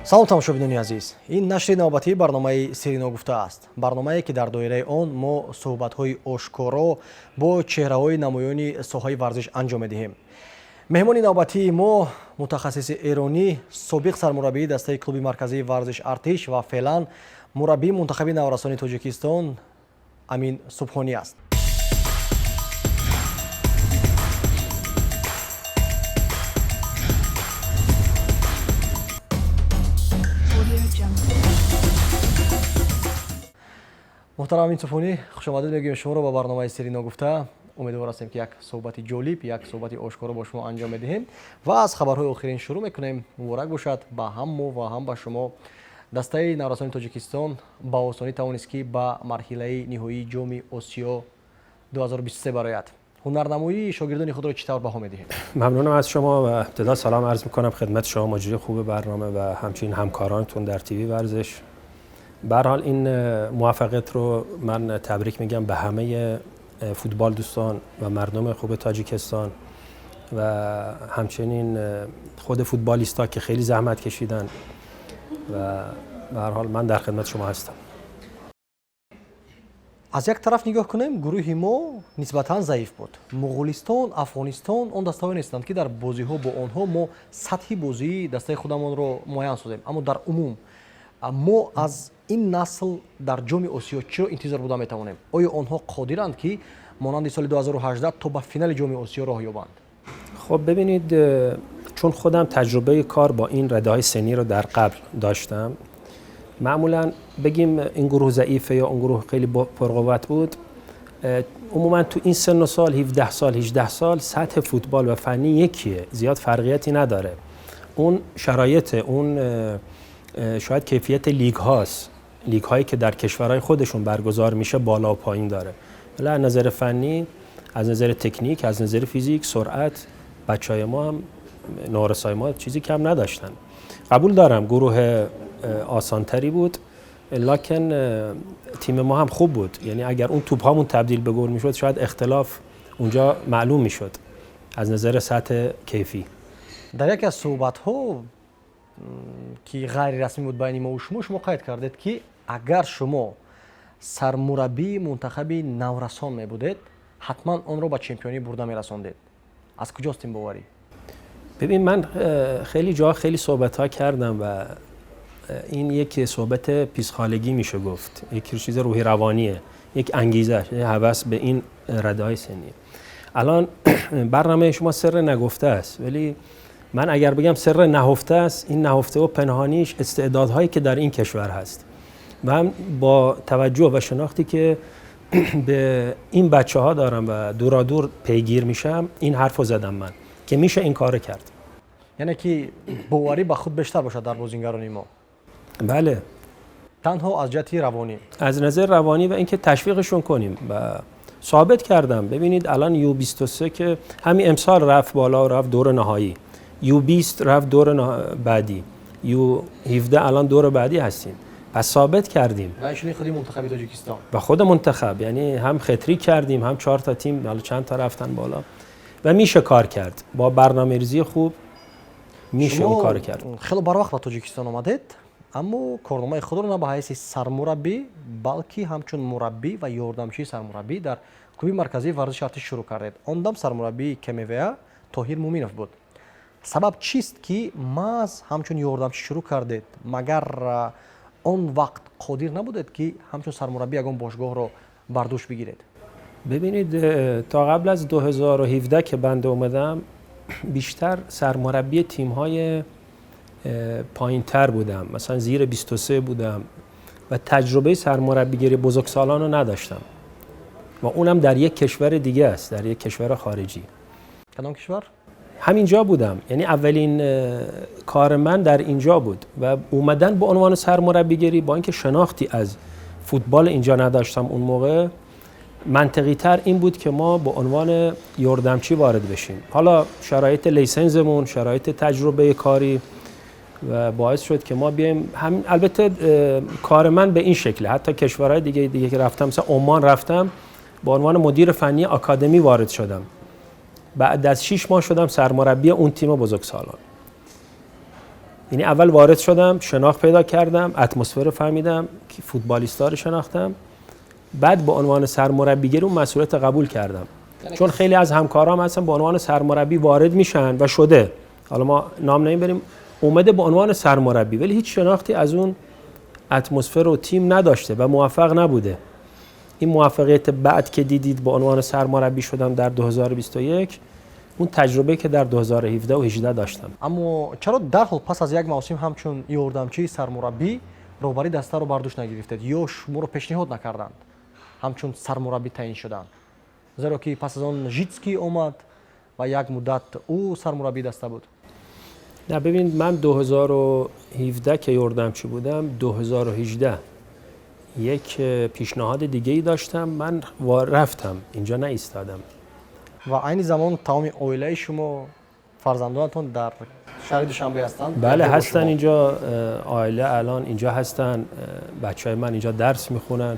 Салом, тамошобинони азиз! Ин нашри навбатии барномаи «Сирри ногуфта» аст, барномае, ки дар доираи он мо суҳбатҳои ошкоро бо чеҳраҳои намоёни соҳаи варзиш анҷом медиҳем. Меҳмони навбатии мо мутахассиси эронӣ, собиқ сармураббии дастаи клуби марказии варзиш «Артиш» ва феълан мураббии мунтахаби наврасони Тоҷикистон Амин Субҳонӣ аст. Муҳтарам Амин Субҳонӣ, хушомадед мегӯем шуморо ба барномаи «Сирри ногуфта». Умедвор ҳастем, ки як суҳбати ҷолиб, як суҳбати ошкоро бо шумо анҷом медиҳем ва аз хабарҳои охирин шурӯъ мекунем. Муборак бошад ба ҳам мо ва ҳам ба шумо. Дастаи наврасони Тоҷикистон ба осонӣ тавонист, ки ба марҳилаи ниҳоии Ҷоми Осиё 2023 барояд. Ҳунарнамоии шогирдони худро чӣ тавр баҳо медиҳед? ممنونم از شما و ابتدا سلام عرض میکنم خدمت شما، مجری خوب برنامه و همچنین همکارانتون در تیوی ورزش. به هر حال این موفقیت رو من تبریک میگم به همه فوتبال دوستان و مردم خوب تاجیکستان و همچنین خود فوتبالیستا که خیلی زحمت کشیدن و به هر حال من در خدمت شما هستم. Аз як тараф нигоҳ кунем, гурӯҳи мо нисбатан заиф буд. Муғулистон, Афғонистон он дастаҳое нестанд, ки дар бозиҳо бо онҳо мо сатҳи бозии дастаи худамонро муайян созем. Аммо дар умум мо аз ин насл дар Ҷоми Осиё чиро интизор буда метавонем? Оё онҳо қодиранд, ки монанди соли 2018 то ба финали Ҷоми Осиё роҳ ёбанд? خب ببینید، چون خودم تجربه کار با این رده های سنی رو در قبل داشتم، معمولا بگیم این گروه ضعیفه یا اون گروه خیلی پرقوت بود، عموما تو این سن و سال، 17 سال، 18 سال، سطح فوتبال و فنی یکیه، زیاد فرقیتی نداره. اون شرایط، اون شاید کیفیت لیگ هاست، لیگ هایی که در کشورهای خودشون برگزار میشه بالا و پایین داره، ولی از نظر فنی، از نظر تکنیک، از نظر فیزیک، سرعت، بچه های ما هم، نورسای ما چیزی کم نداشتن. قبول دارم گروه آسانتری بود، لکن تیم ما هم خوب بود. یعنی اگر اون توپ هامون تبدیل به گل میشد، شاید اختلاف اونجا معلوم میشد از نظر سطح کیفی. Дар яке аз суҳбатҳо, ки ғайрирасмӣ буд байни мо шумо, шумо қайд кардед, ки агар шумо сармураббии мунтахаби наврасон мебудед, ҳатман онро ба чемпионӣ бурда мерасондед. Аз куҷост ин боварӣ? ببین، من خیلی جا خیلی صحبت ها کردم و این یک صحبت پیسخالگی میشه گفت، یک چیز روحی روانیه، یک انگیزه، هوس به این رده های سنی. الان برنامه شما سر نگفته است، ولی من اگر بگم سر نهفته است. این نهفته و پنهانیش استعدادهایی که در این کشور هست و هم با توجه و شناختی که به این بچه ها دارم و دورادور پیگیر میشم، این حرف رو زدم من که میشه این کار کرد. Яъне ки боварӣ ба худ бештар бошад дар бозингарони мо? بله. Танҳо аз ҷиҳати равонӣ? از نظر روانی و اینکه تشویقشون کنیم و ثابت کردم. ببینید، الان یو 23 که همین امسال رفت بالا و رفت دور نهایی، یو 20 رفت دور بعدی، یو 17 الان دور بعدی هستیم. پس ثابت کردیم. و инчунин худи мунтахаби Тоҷикистон. و خود منتخب، یعنی هم خطری کردیم، هم چهار تا تیم، حالا چند تا رفتن بالا و میشه کار کرد. با برنامه‌ریزی خوب میشه اون کار کرد. Хело барвақт ба Тоҷикистон омадед, аммо корномаи худро на ба ҳайси сармураббӣ, балки ҳамчун мураббӣ ва ёрдамчии сармураббӣ дар клуби марказии варзиши «Артиш» шурӯъ кардед. Он дам сармураббии КМВА Тоҳир Муминов буд. Сабаб чист, ки маҳз ҳамчун ёрдамчӣ шурӯъ кардед? Магар он вақт қодир набудед, ки ҳамчун сармураббӣ ягон бошгоҳро бар дӯш бигиред? ببینید، تا قبل از 2017 که بنده اومدم، بیشتر سرمربی تیم های پایین تر بودم، مثلا زیر 23 بودم و تجربه سرمربیگری بزرگسالان رو نداشتم و اونم در یک کشور دیگه است، در یک کشور خارجی. کدام کشور؟ همینجا بودم. یعنی اولین کار من در اینجا بود و اومدن به عنوان سرمربیگری، با اینکه شناختی از فوتبال اینجا نداشتم اون موقع، منطقی تر این بود که ما به عنوان یاردمچی وارد بشیم. حالا شرایط license مون، شرایط تجربه کاری و باعث شد که ما بیایم. هم البته کار من به این شکله، حتی کشورهای دیگه که رفتم، مثلا عمان رفتم، به عنوان مدیر فنی آکادمی وارد شدم. بعد از 6 ماه شدم سرمربی اون تیم بزرگسالان. یعنی اول وارد شدم، شناخت پیدا کردم، اتمسفر رو فهمیدم، فوتبالیستا رو شناختم، بعد به عنوان سرمربیگری اون مسئولیت قبول کردم. چون خیلی از همکارام هستن به عنوان سرمربی وارد میشن و شده، حالا ما نام نمیبریم، اومده به عنوان سرمربی ولی هیچ شناختی از اون اتمسفر و تیم نداشته و موفق نبوده. این موفقیت بعد که دیدید به عنوان سرمربی شدم در 2021، اون تجربه که در 2017 و 18 داشتم. اما چرا در حال پس از یک موسم همچون ёрдамчии сармураббӣ роҳбари дастаро бар дӯш нагирифтед ё шуморо пешниҳод накарданд ҳамчун сармураббӣ таъин шуданд? Зеро ки пас аз он Житский омад ва як муддат ӯ сармураббии даста буд. نه ببینید، من 2017 که ёрдамчи بودم، 2018 یک پیشنهاد دیگه ای داشتم، من رفتم، اینجا نایستادم. Ва айни замон тамоми оилаи шумо, фарзандонатон дар шаҳри Душанбе ҳастанд? بله، هستن اینجا. عائله الان اینجا هستن، بچه های من اینجا درس میخونن،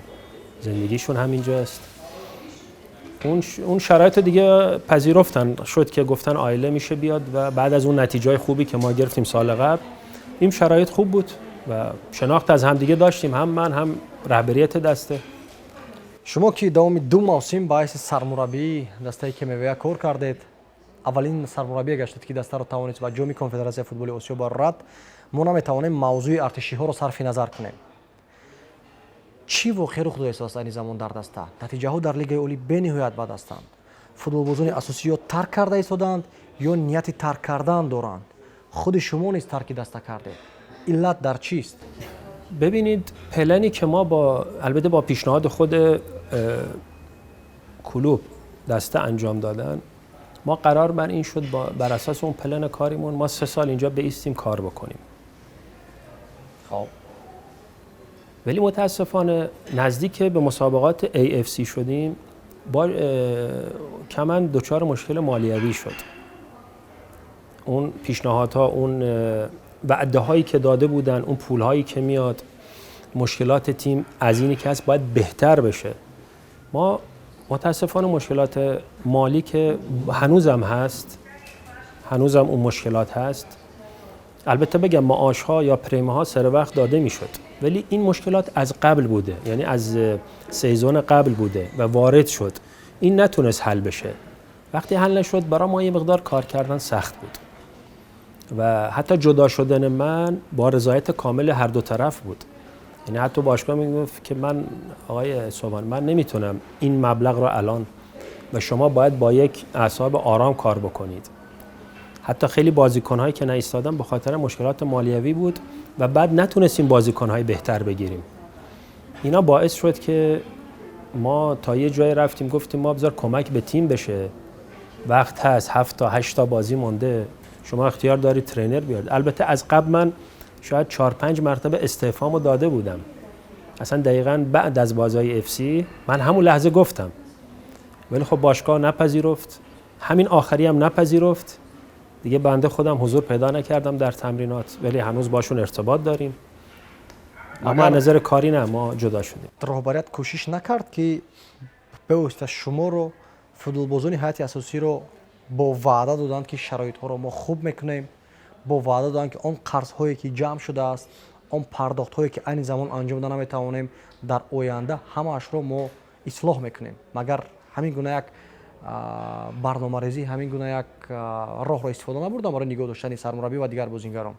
زندگیشون هم اینجاست. اون شرایط دیگه پذیرفتن شد که گفتن عائله میشه بیاد و بعد از اون نتیجه خوبی که ما گرفتیم سال قبل، این شرایط خوب بود و شناخت از همدیگه داشتیم، هم من هم رهبریت دسته. Шумо ки давоми 2 мавсим ба ҳайси сармураббии дастаи КМВА кор кардед, аввалин сармураббие гаштед, ки дастаро тавонист ба Ҷоми Конфедератсияи футболи Осиё барорад, мо наметавонем мавзӯи артишиҳоро сарфи назар кунем. Чӣ воқеа рух дода истодааст айни замон дар даста? Натиҷаҳо дар Лигаи Олӣ бениҳоят бад ҳастанд. Футболбозони асосӣ ё тарк карда истодаанд, ё нияти тарк кардан доранд. Худи шумо низ тарки даста кардед. Иллат дар чист? ببینید، پلنی که ما با البته با پیشنهاد خود کلوب دسته انجام دادن، ما قرار بر این شد بر اساس اون پلن کاریمون ما 3 سال اینجا بایستیم، کار بکنیم. خب. ولی متاسفانه نزدیک به مسابقات AFC شدیم، با کمن دچار مشکل مالیوی شد. اون پیشنهادها، اون وعده هایی که داده بودن، اون پول هایی که میاد، مشکلات تیم از اینی که هست باید بهتر بشه. ما متاسفانه مشکلات مالی که هنوزم هست، هنوزم اون مشکلات هست. البته بگم معاش ها یا پریم ها سر وقت داده میشد، ولی این مشکلات از قبل بوده، یعنی از season قبل بوده و وارد شد. این نتونست حل بشه. وقتی حل نشد، برای ما یه مقدار کار کردن سخت بود و حتی جدا شدن من با رضایت کامل هر دو طرف بود. یعنی حتی باشگاه میگفت که من آقای سوبان، من نمیتونم این مبلغ رو الان و شما باید با یک اعصاب آرام کار بکنید. حتی خیلی بازیکن‌هایی که نایستادن به خاطر مشکلات مالیوی بود و بعد نتونستیم بازیکن‌های بهتر بگیریم. اینا باعث شد که ما تا یه جای رفتیم گفتیم ما بذار کمک به تیم بشه، وقت هست، هفت تا هشت تا بازی مونده، شما اختیار دارید trainer بیارید. البته از قبل من شاید چهار پنج مرتبه استعفامو داده بودم. اصلا دقیقا بعد از بازی FC من همون لحظه گفتم، ولی خب باشگاه نپذیرفت. همین آخری هم نپذیرفت دیگه. بنده خودم حضور پیدا نکردم در تمرینات، ولی هنوز باشون ارتباط داریم، اما از نظر کاری نه، ما جدا شدیم. Роҳбарият кӯшиш накард, ки бевосита шуморо, футболбозони ҳайати асосиро бо ваъда доданд, ки шароитҳоро мо хуб мекунем, бо ваъда доданд, ки он қарзҳое, ки ҷамъ шудааст, он пардохтҳое, ки айни замон анҷом дода наметавонем, дар оянда ҳамаашро мо ислоҳ мекунем? Магар ҳамин гуна як барномарезӣ, ҳамин гуна як роҳро истифода набурдам барои нигоҳ доштани сармураббӣ ва дигар бозингарон?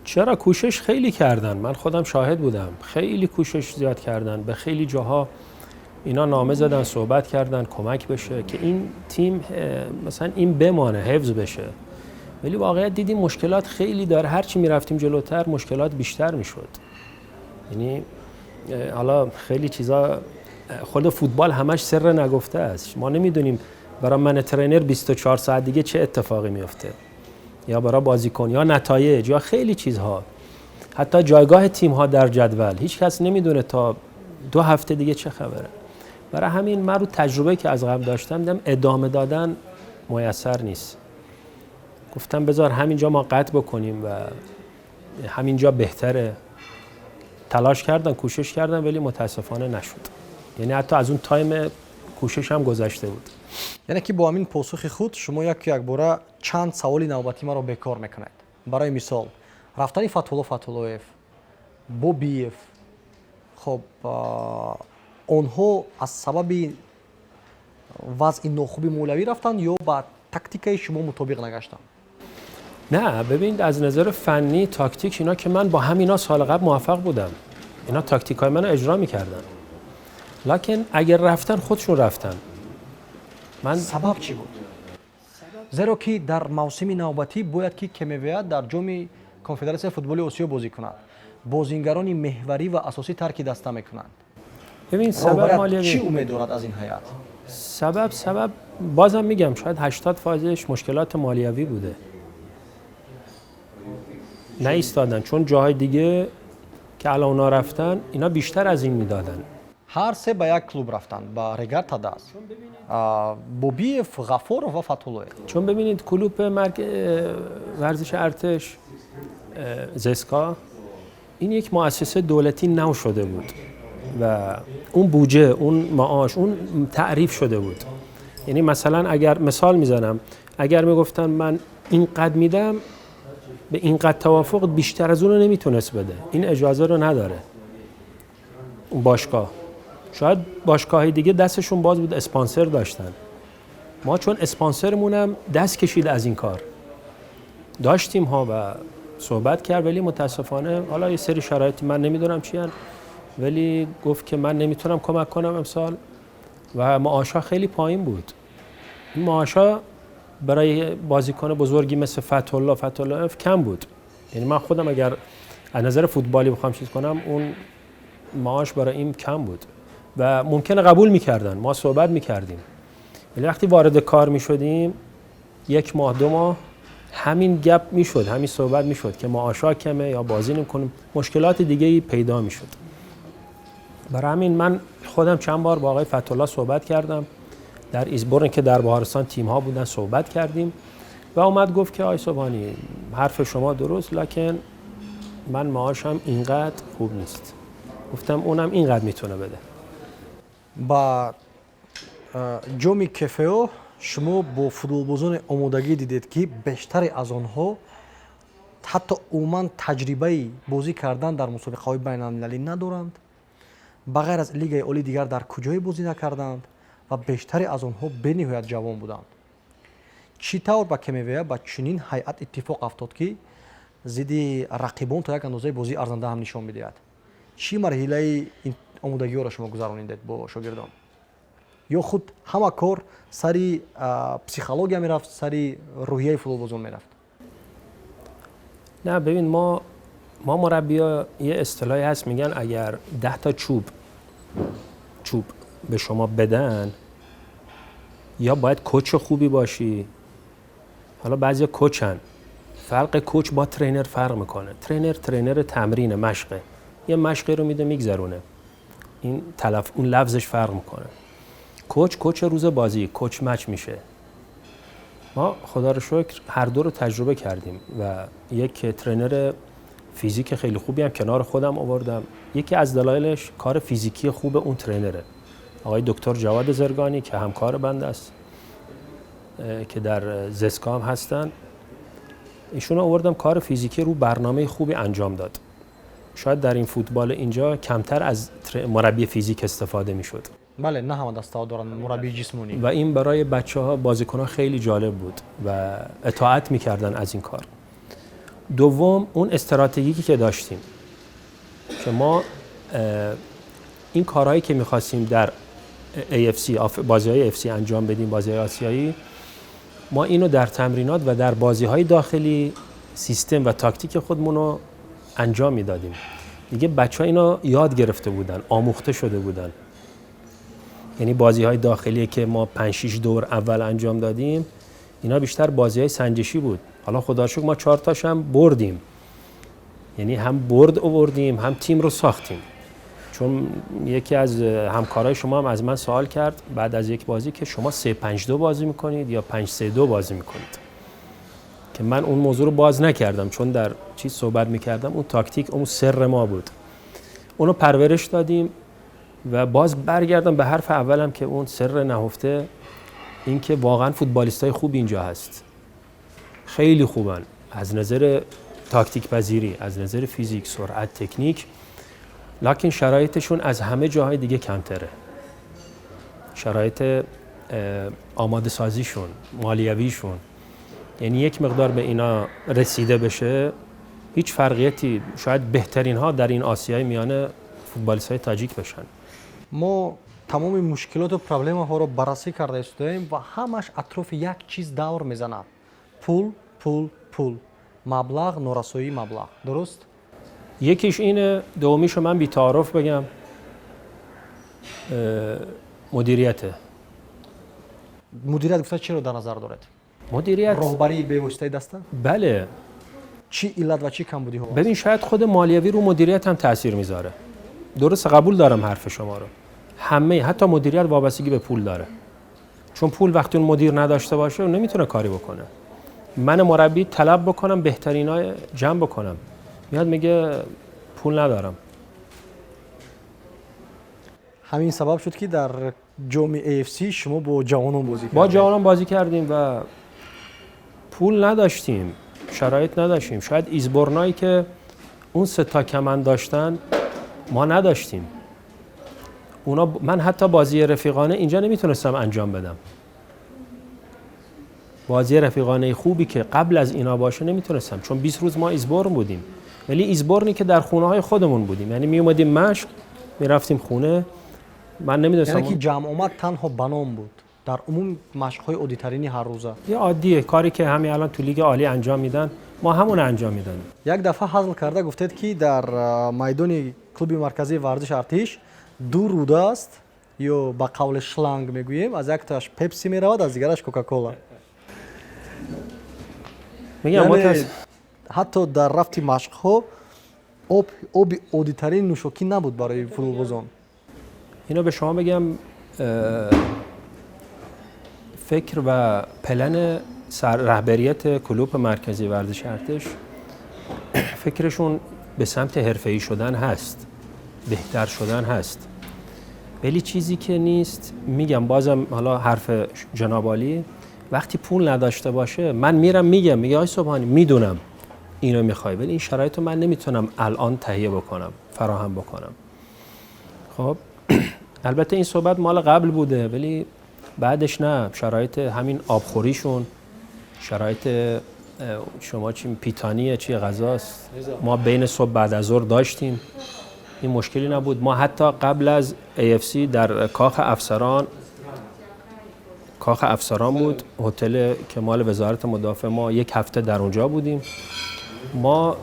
چرا، کوشش خیلی کردن. من خودم شاهد بودم، خیلی کوشش زیاد کردن. به خیلی جاها اینا نامه زدن، صحبت کردن، کمک بشه که این تیم مثلا این بمانه، حفظ بشه. ولی واقعیت دیدیم مشکلات خیلی داره. هرچی میرفتیم جلوتر مشکلات بیشتر میشد. یعنی حالا خیلی چیزا، خود فوتبال همش سر نگفته است. ما نمیدونیم برای من trainer 24 ساعت دیگه چه اتفاقی میفته یا برای بازیکن یا نتایج یا خیلی چیزها، حتی جایگاه تیم ها در جدول. هیچ کس نمیدونه تا 2 هفته دیگه چه خبره. برای همین من رو تجربه که از قبل داشتم دیدم ادامه دادن میسر نیست. گفتم بذار همینجا ما قطع بکنیم و همینجا بهتره. تلاش کردن، کوشش کردن، ولی متاسفانه نشد. یعنی حتی از اون time کوشش هم گذشته بود. Яъне ки бо ҳамин посухи худ шумо яку якбора чанд саволи навбатӣ маро бекор мекунед. Барои мисол, рафтани Фатҳулло Фатҳуллоев, Бобиев, хоб, онҳо аз сабаби вазъи нохуби молиявӣ рафтанд ё ба тактикаи шумо мутобиқ нагаштанд? نه، ببینید، از نظر فنی، تاکتیک اینا که من با همینا سال قبل موفق بودم. اینا تاکتیک های منو اجرا میکردن. لکن اگر رفتن، خودشون رفتن. من Сабаб чӣ буд? Зеро ки дар мавсими навбатӣ бояд ки КМВА дар Ҷоми Конфедератсияи футболи Осиё бозӣ кунад. Бозингарони меҳварӣ ва асосӣ тарки даста мекунанд. ببین، سبب Роҳбарият مالیوی чӣ умед дорад аз ин ҳайат? سبب بازم میگم، شاید 80 فازش مشکلات مالیوی بوده. نایستادن، چون جاهای دیگه که الان اونا رفتن، اینا بیشتر از این میدادن. Ҳар се ба як клуб рафтанд, ба Регар ТадАЗ: Бобиев, Ғафоров ва Фатҳуллоев. چون ببینید، کلوپ مرگ ورزش ارتش، زسکا، این یک مؤسسه دولتی نو شده بود و اون بودجه، اون معاش، اون تعریف شده بود. یعنی مثلا اگر مثال میزنم، اگر میگفتن من اینقدر میدم، به اینقدر توافق، بیشتر از اون رو نمیتونست بده. این اجازه رو نداره اون باشگاه. شاید باشگاه دیگه دستشون باز بود، اسپانسر داشتن. ما چون اسپانسرمونم دست کشید از این کار، داشتیم ها و صحبت کرد، ولی متاسفانه حالا یه سری شرایطی من نمیدونم چی، ولی گفت که من نمیتونم کمک کنم امسال و معاشا خیلی پایین بود. این معاشا برای بازیکن بزرگی مثل فتح الله فتح کم بود. یعنی من خودم اگر از نظر فوتبالی بخوام چیز کنم، اون معاش برای این کم بود و ممکنه قبول میکردن، ما صحبت میکردیم، ولی وقتی وارد کار میشدیم، یک ماه، 2 ماه، همین گپ میشد، همین صحبت میشد که معاشا کمه یا بازی نمیکنیم، مشکلات دیگه ای پیدا میشد. برای همین من خودم چند بار با آقای فتح صحبت کردم، در ایزبورن که در بهارستان تیم ها بودن صحبت کردیم و اومد گفت که آقای سبحانی، حرف شما درست، لکن من معاشم اینقدر خوب نیست. گفتم اونم اینقدر میتونه بده. Ба Ҷоми КФО шумо бо футболбозоне омодагӣ дидед, ки бештаре аз онҳо ҳатто умуман таҷрибаи бозӣ кардан дар мусобиқаҳои байналмилалӣ надоранд, ба ғайр аз лигаи олӣ дигар дар куҷое бозӣ накарданд ва бештаре аз онҳо бениҳоят ҷавон буданд. Чӣ тавр ба КМВА ба чунин ҳайат иттифоқ афтод, ки зидди рақибон то як андозаи бозии арзанда ҳам нишон медиҳад? Чӣ марҳилаи омодагиҳоро шумо гузаронидед бо шогирдон ё худ ҳама кор сари психология мерафт, сари рӯҳияи футболбозон мерафт? نه، ببین، ما مربیا یه اصطلاحی هست، میگن اگر 10 تا چوب به شما بدن، یا باید coach خوبی باشی. حالا بعضی coach ن. فرق coach با trainer فرق میکنه. trainer، trainer تمرین مشقه، یه مشقی رو میده، میگذرونه. این تلف اون لفظش فرق میکنه. coach، coach روز بازی، coach match میشه. ما خدا رو شکر هر دو رو تجربه کردیم و یک trainer فیزیک خیلی خوبی هم کنار خودم آوردم. یکی از دلایلش کار فیزیکی خوب اون trainer ه، آقای دکتر جواد زرگانی که همکار بنده است که در زسکا هم هستن. ایشون آوردم، کار فیزیکی رو برنامه خوبی انجام داد. شاید در این فوتبال اینجا کمتر از مربی فیزیک استفاده میشد. بله، نه همه دسته دارن مربی جسمانی. و این برای بچه ها، بازیکن ها خیلی جالب بود و اطاعت میکردن از این کار. دوم، اون استراتژیکی که داشتیم که ما این کارهایی که میخواستیم در AFC، بازی های AFC انجام بدیم، بازی های آسیایی، ما اینو در تمرینات و در بازی های داخلی سیستم و تاکتیک خودمون رو انجام میدادیم. دیگه بچه ها اینو یاد گرفته بودن، آموخته شده بودن. یعنی بازی های داخلی که ما 5 6 دور اول انجام دادیم، اینا بیشتر بازی های سنجشی بود. حالا خدا شکر ما چهار تاش هم بردیم، یعنی هم برد آوردیم، هم تیم رو ساختیم. چون یکی از همکارای شما هم از من سوال کرد بعد از یک بازی که شما 3 5 2 بازی میکنید یا 5 3 2 بازی میکنید، که من اون موضوع رو باز نکردم، چون در چیز صحبت میکردم. اون تاکتیک، اون سر ما بود، اونو پرورش دادیم. و باز برگردم به حرف اولم که اون سر نهفته، این که واقعا فوتبالیستای خوب اینجا هست، خیلی خوبن از نظر تاکتیک پذیری، از نظر فیزیک، سرعت، تکنیک، لکن شرایطشون از همه جاهای دیگه کمتره. شرایط آماده سازیشون، مالیویشون، یعنی یک مقدار به اینا رسیده بشه هیچ فرقیتی، شاید بهترین ها در این آسیای میانه فوتبالیست های تاجیک بشن. ما تمام مشکلات و проблема ها رو بررسی کرده ایستادیم و همش اطراف یک چیز دور میزند: پول، پول، پول، مبلغ، نارسایی مبلغ. درست؟ یکیش اینه، دومیشو من بی تعارف بگم، مدیریته. مدیریت گفته چی رو در نظر دارد؟ مدیریت راهبری به واسطه دسته؟ بله. چی علت و چی کمبودی ها؟ ببین شاید خود مالیوی رو مدیریت هم تاثیر میذاره. درست، قبول دارم حرف شما رو. همه حتی مدیریت وابستگی به پول داره. چون پول وقتی اون مدیر نداشته باشه نمیتونه کاری بکنه. من مربی طلب بکنم بهترینای جمع بکنم، میاد میگه پول ندارم. همین سبب شد که در جام AFC شما با جوانان بازی کردید. با جوانان بازی کردیم و پول نداشتیم، شرایط نداشتیم. شاید ایزبورنایی که اون سه تا کمن داشتن ما نداشتیم. اونا من حتی بازی رفیقانه اینجا نمیتونستم انجام بدم. بازی رفیقانه خوبی که قبل از اینا باشه نمیتونستم، چون 20 روز ما ایزبورن بودیم. ولی ایزبورنی که در خونه های خودمون بودیم، یعنی می اومدیم مشق میرفتیم خونه. من نمیدونستم یعنی که جمع آمد تنها بنام بود، در عموم مشق‌های عادی‌ترینی هر روزه، یه عادیه کاری که همین الان تو لیگ عالی انجام میدن ما همون انجام میدن. یک دفعه هزل کرده گفتید که در میدان کلوب مرکزی ورزش ارتش دو روده است، یا با قول شلنگ میگوییم، از یک تاش پپسی میرود از دیگرش کوکاکولا. میگم یعنی حتی در رفت مشق‌ها آب عادی‌ترین نوشوکی نبود برای فوتبالبازان. اینو به شما بگم، فکر و پلن رهبریت کلوب مرکزی ورزش ارتش، فکرشون به سمت حرفه‌ای شدن هست، بهتر شدن هست. ولی چیزی که نیست، میگم بازم حالا حرف جناب عالی، وقتی پول نداشته باشه من میرم میگم، میگه آی سبحانی میدونم اینو میخوای، ولی این شرایط رو من نمیتونم الان تهیه بکنم، فراهم بکنم. خب البته این صحبت مال قبل بوده، ولی بعدش نه، شرایط همین آبخوریشون، شرایط شما چی پیتانیه چی غذاست، ما بین صبح بعد از ظهر داشتیم، این مشکلی نبود. ما حتی قبل از AFC در کاخ افسران، کاخ افسران بود، هتل که مال وزارت مدافع، ما یک هفته در اونجا بودیم. ما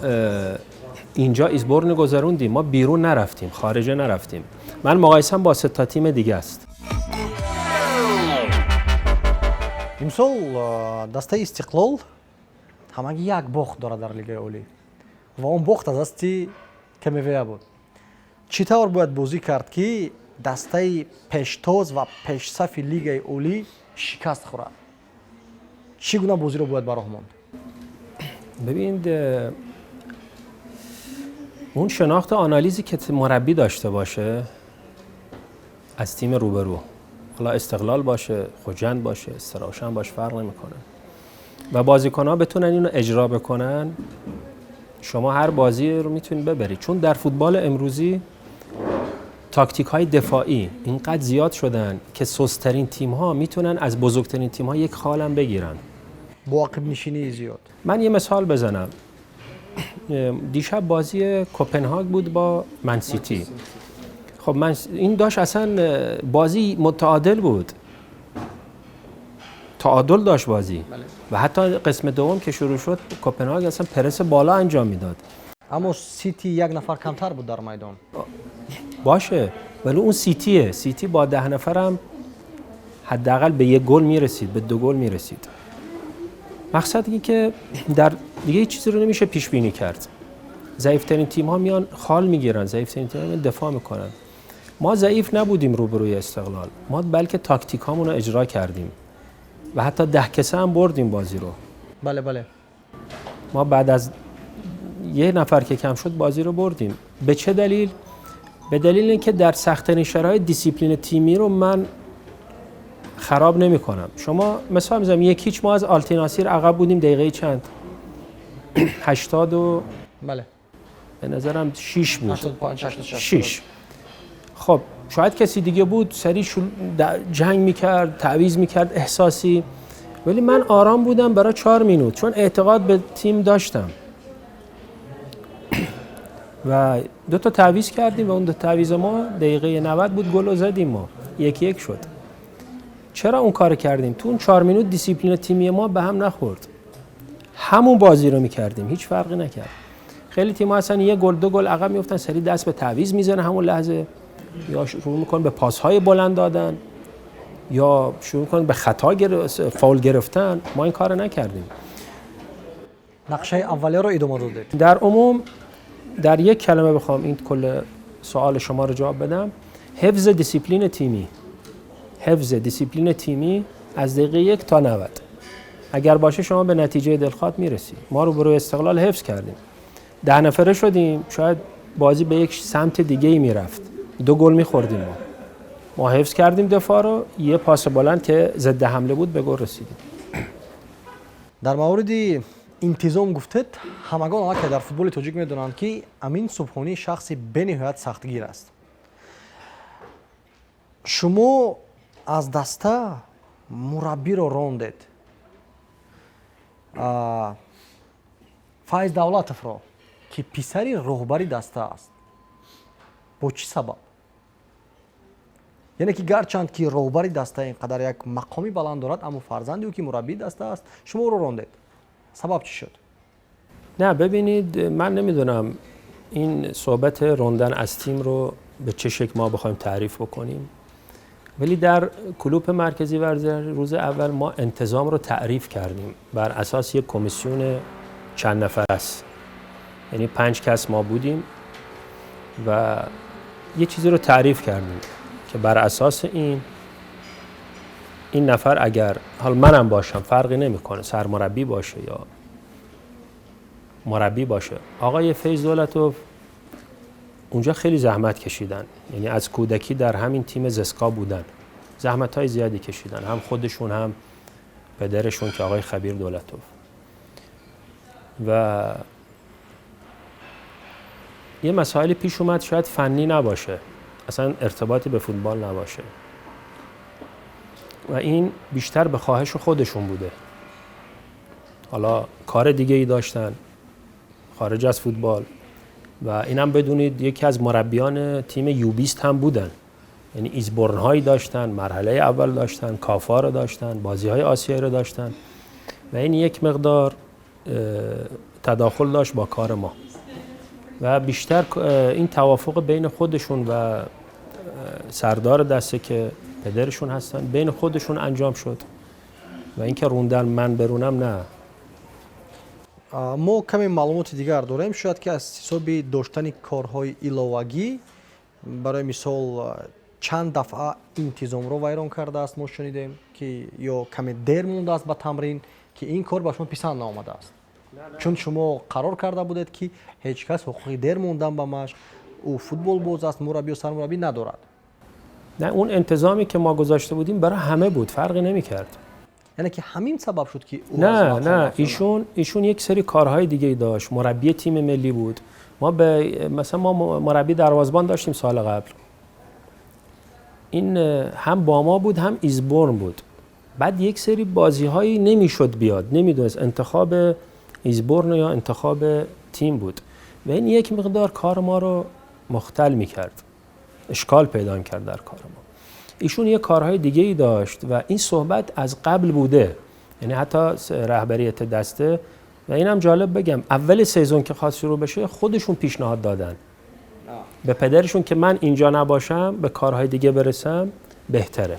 اینجا ایزبورن گذروندیم، ما بیرون نرفتیم، خارجه نرفتیم. من مقایسم با سه تا تیم دیگه است. امسال دسته استقلال همگی یک باخت داره در لیگ عالی و اون باخت از دست کمویا بود. چطور باید بازی کرد که دسته پیشتاز و پیشصف لیگ عالی شکست خورد؟ چگونه بازی رو باید براه ماند؟ ببینید، اون شناخت آنالیزی که مربی داشته باشه از تیم روبرو، حالا استقلال باشه، خجند باشه، استراوشن باشه، فرق نمیکنه، و بازیکن‌ها بتونن اینو اجرا بکنن، شما هر بازی رو میتونید ببرید. چون در فوتبال امروزی تاکتیک‌های دفاعی اینقدر زیاد شدن که سست‌ترین تیم‌ها میتونن از بزرگترین تیم‌ها یک خال هم بگیرن. با عقب نشینی زیاد. من یه مثال بزنم. دیشب بازی کوپنهاگ بود با من سیتی. خب من این داشت اصلا بازی متعادل بود، تعادل داشت بازی، و حتی قسم دوم که شروع شد کوپنهاگ اصلا پرس بالا انجام میداد، اما سیتی یک نفر کمتر بود در میدان. باشه، ولی اون سیتیه، سیتی با 10 نفرم حداقل به یک گل میرسید، به 2 گل میرسید. مقصد این که در دیگه چیزی رو نمیشه پیش بینی کرد. ضعیف‌ترین تیم‌ها میان خال میگیرن، ضعیف‌ترین تیم‌ها میان دفاع میکنن. ما ضعیف نبودیم روبروی استقلال، ما بلکه تاکتیکامون رو اجرا کردیم و حتی 10 کسه هم بردیم بازی رو. بله بله. ما بعد از یه نفر که کم شد بازی رو بردیم. به چه دلیل؟ به دلیل اینکه در سخت‌ترین شرایط دیسیپلین تیمی رو من خراب نمی‌کنم. شما مثال می‌زنم، 1-0 ما از آلتیناسیر عقب بودیم، دقیقه چند؟ 80 و بله به نظرم 6 بود. 85 86. 6. خب شاید کسی دیگه بود سریع جنگ میکرد، تعویض میکرد احساسی، ولی من آرام بودم برای 4 مینوت، چون اعتقاد به تیم داشتم و 2 تا تعویض کردیم و اون 2 تعویض ما دقیقه 90 بود، گل رو زدیم، ما 1-1 شد. چرا اون کار کردیم؟ تو اون 4 مینوت دیسیپلین تیمی ما به هم نخورد، همون بازی رو میکردیم، هیچ فرقی نکرد. خیلی تیم‌ها اصلا 1 گل 2 گل عقب میافتن، سریع دست به تعویض میزنه همون لحظه، یا شروع میکنن به پاس‌های بلند دادن، یا شروع میکنن به خطا فاول گرفتن. ما این کار نکردیم. نقشه اولیه رو ادامه دادید. در عموم در یک کلمه بخوام این کل سوال شما رو جواب بدم، حفظ دیسیپلین تیمی. حفظ دیسیپلین تیمی از دقیقه 1 تا 90 اگر باشه شما به نتیجه دلخواه میرسی. ما رو برای استقلال حفظ کردیم، 10 نفره شدیم، شاید بازی به یک سمت دیگه ای میرفت، 2 گل میخوردیم. ما حفظ کردیم دفاع رو، یه پاس بلند که ضد حمله بود به گل رسیدیم. در مورد انتظام گفتید، همگان که در فوتبال تاجیک میدونند که امین سبحانی شخص بنهایت سختگیر است. شما از دسته مربی رو راندید، فیض دولتов رو که پسری роҳбари даста аст. Бо чӣ сабаб? Яъне ки гарчанд ки роҳбари даста ин қадар як мақоми баланд дорад, аммо фарзанди ӯ ки мураббии даста аст, шумо ӯро рондед. Сабаб чӣ шуд? نه ببینید، من نمیدونم این صحبت روندن از تیم رو به چه شکل ما بخوایم تعریف بکنیم، ولی در کلوپ مرکزی ورزش روز اول ما انتظام رو تعریف کردیم بر اساس یک کمیسیون چند نفر است، یعنی 5 کس ما بودیم و یه چیزی رو تعریف کردیم که بر اساس این نفر اگر حال منم باشم فرقی نمیکنه، سرمربی باشه یا مربی باشه. آقای فیض دولتوف اونجا خیلی زحمت کشیدن، یعنی از کودکی در همین تیم زسکا بودن، زحمت‌های زیادی کشیدن، هم خودشون هم پدرشون که آقای خبیر دولتوف. و یه مسائلی پیش اومد، شاید فنی نباشه، اصلا ارتباطی به فوتبال نباشه و این بیشتر به خواهش خودشون بوده. حالا کار دیگه ای داشتن خارج از فوتبال و اینم بدونید یکی از مربیان تیم یو20 هم بودن، یعنی ایزبورن هایی داشتن، مرحله اول داشتن، کافا رو داشتن، بازی های آسیایی رو داشتن و این یک مقدار تداخل داشت با کار ما و بیشتر این توافق بین خودشون و سردار دسته که پدرشون هستن بین خودشون انجام شد و اینکه روندن من برونم نه. мо каме маълумоти дигар дорем, шояд ки аз ҳисоби доштани корҳои иловагӣ, барои мисол чанд дафъа интизомро вайрон кардааст, мо шунидем ки ё каме дер мондааст ба тамрин, ки ин кор ба шумо писанд наомадааст, чун шумо қарор карда будед ки ҳеҷ кас ҳуқуқи дер мондан ба машқ, ӯ футболбоз аст, мураббию сармураббӣ надорад. نه، اون انتظامی که ما گذاشته بودیم برای همه بود، فرقی نمی‌کرد. یعنی که همین سبب شد که او نه نه، ایشون یک سری کارهای دیگه داشت، مربی تیم ملی بود. ما به مثلا ما مربی دروازه‌بان داشتیم سال قبل، این هم با ما بود هم ایزبورن بود. بعد یک سری بازی‌هایی نمی‌شد بیاد، نمی‌دونست انتخاب ایزبورن یا انتخاب تیم بود و این یک مقدار کار ما رو مختل می‌کرد، اشکال پیدا می‌کرد در کار ما. ایشون یه کارهای دیگه ای داشت و این صحبت از قبل بوده، یعنی حتی رهبریت دسته. و اینم جالب بگم، اول سیزون که خواست شروع بشه خودشون پیشنهاد دادن به پدرشون که من اینجا نباشم به کارهای دیگه برسم بهتره.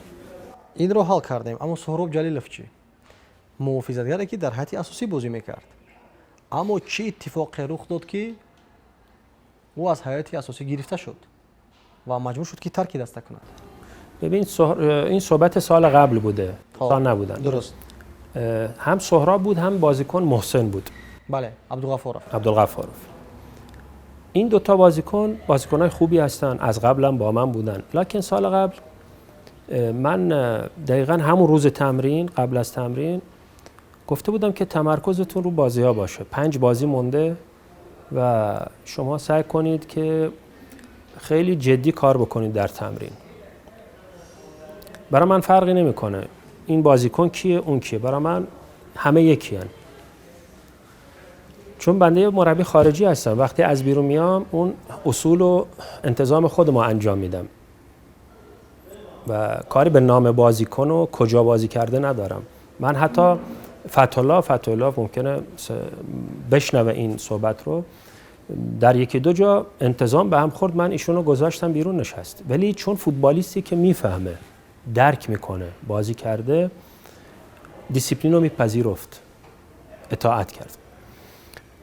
این رو حل کردیم. اما سهراب جلیلов چی؟ محافظتگری که در هیئت اساسی بازی میکرد، اما چی اتفاقی رخ داد که او از هیئت اساسی گرفته شد و مجبور شد که ترک دسته کند؟ ببین، این صحبت سال قبل بوده، سال نبودن. درست. هم سهراب بود هم بازیکن محسن بود. بله، عبدالغفارов. عبدالغفارов. این دوتا بازیکن بازیکن‌های خوبی هستن، از قبلم با من بودن، لکن سال قبل من دقیقا همون روز تمرین، قبل از تمرین گفته بودم که تمرکزتون رو بازی‌ها باشه، 5 بازی مونده و شما سعی کنید که خیلی جدی کار بکنید در تمرین. برای من فرقی نمیکنه این بازیکن کیه اون کیه، برای من همه یکی هن. چون بنده مربی خارجی هستم، وقتی از بیرون میام اون اصول و انتظام خود ما انجام میدم و کاری به نام بازیکن و کجا بازی کرده ندارم. من حتی فتح‌الله ممکنه بشنوه این صحبت رو، در یکی دو جا انتظام به هم خورد، من ایشونو گذاشتم بیرون نشست. ولی چون فوتبالیستی که میفهمه، درک میکنه، بازی کرده، دیسیپلین رو میپذیرفت، اطاعت کرد.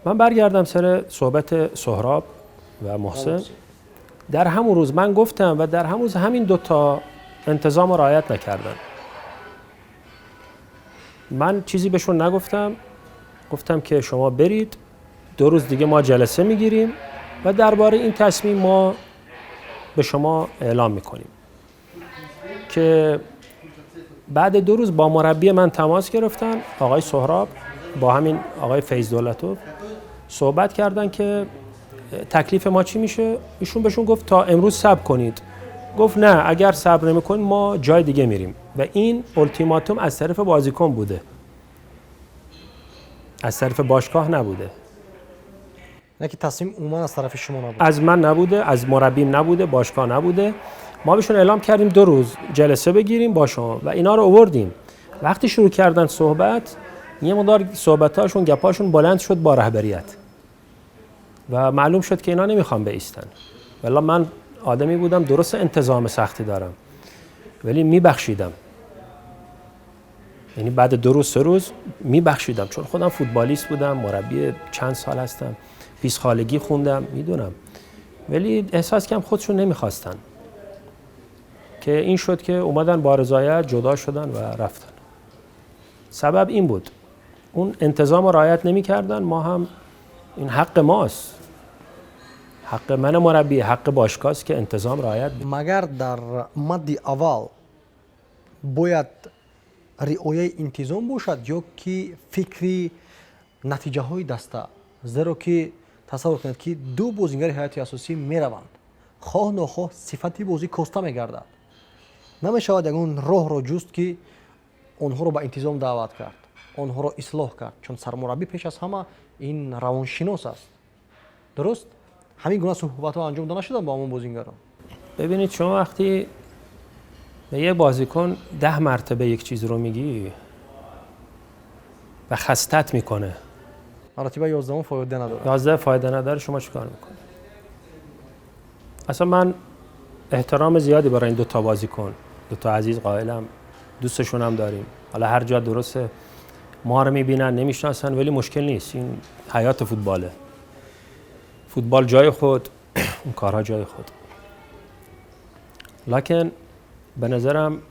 من برگردم سر صحبت سهراب و محسن. در همون روز من گفتم و در همون روز همین دوتا انتظام رو رعایت نکردن. من چیزی بهشون نگفتم، گفتم که شما برید، 2 روز دیگه ما جلسه میگیریم و درباره این تصمیم ما به شما اعلام میکنیم. که بعد 2 روز با مربی من تماس گرفتن، آقای سهراب با همین آقای فیض دولتوف صحبت کردن که تکلیف ما چی میشه. ایشون بهشون گفت تا امروز صبر کنید. گفت نه، اگر صبر نمیکنید ما جای دیگه میریم. و این التیماتوم از طرف بازیکن بوده، از طرف باشگاه نبوده. نه که تصمیم عموما از طرف شما نبوده، از من نبوده، از مربیم نبوده، باشگاه نبوده. ما بهشون اعلام کردیم 2 روز جلسه بگیریم با شما و اینا رو آوردیم. وقتی شروع کردن صحبت، یه مقدار صحبتاشون، گپاشون بلند شد با رهبریت و معلوم شد که اینا نمیخوان بایستن. ولی من آدمی بودم درست انتظام سختی دارم، ولی میبخشیدم. یعنی بعد 2 روز 3 روز میبخشیدم، چون خودم فوتبالیست بودم، مربی چند سال هستم، 20 خالگی خوندم، میدونم. ولی احساس کردم خودشون نمیخواستن، که این شد که اومدن با رضایت جدا شدن و رفتن. سبب این بود، اون انتظام رو رعایت نمی‌کردن. ما هم این حق ماست، حق من مربی، حق باشگاه است که انتظام رعایت بشه. مگر در مد اول باید رعایت انتظام باشد یا که فکری نتیجه های دسته؟ زیرا که تصور کنید که 2 بازیگر هیئت اساسی میروند، خواه ناخواه صفتی بازی کاسته میگردد. نمیشود یگان راه را جست که آنها را به انتظام دعوت کرد، آنها را اصلاح کرد، چون سرمربی پیش از همه این روانشناس است. درست همین گونه صحبت ها انجام داده نشدن با همون بازیگران. ببینید شما وقتی به یه بازیکن 10 مرتبه یک چیز رو میگی و خستت میکنه، مرتبه 11 فایده نداره، 11 فایده نداره، شما چیکار میکنی؟ اصلا من احترام زیادی برای این 2 تا بازیکن، 2 تا عزیز قائلم، دوستشون هم داریم. حالا هر جا درسته ما رو میبینن نمیشناسن، ولی مشکل نیست، این حیات فوتباله. فوتبال جای خود، اون کارها جای خود. لکن به نظرم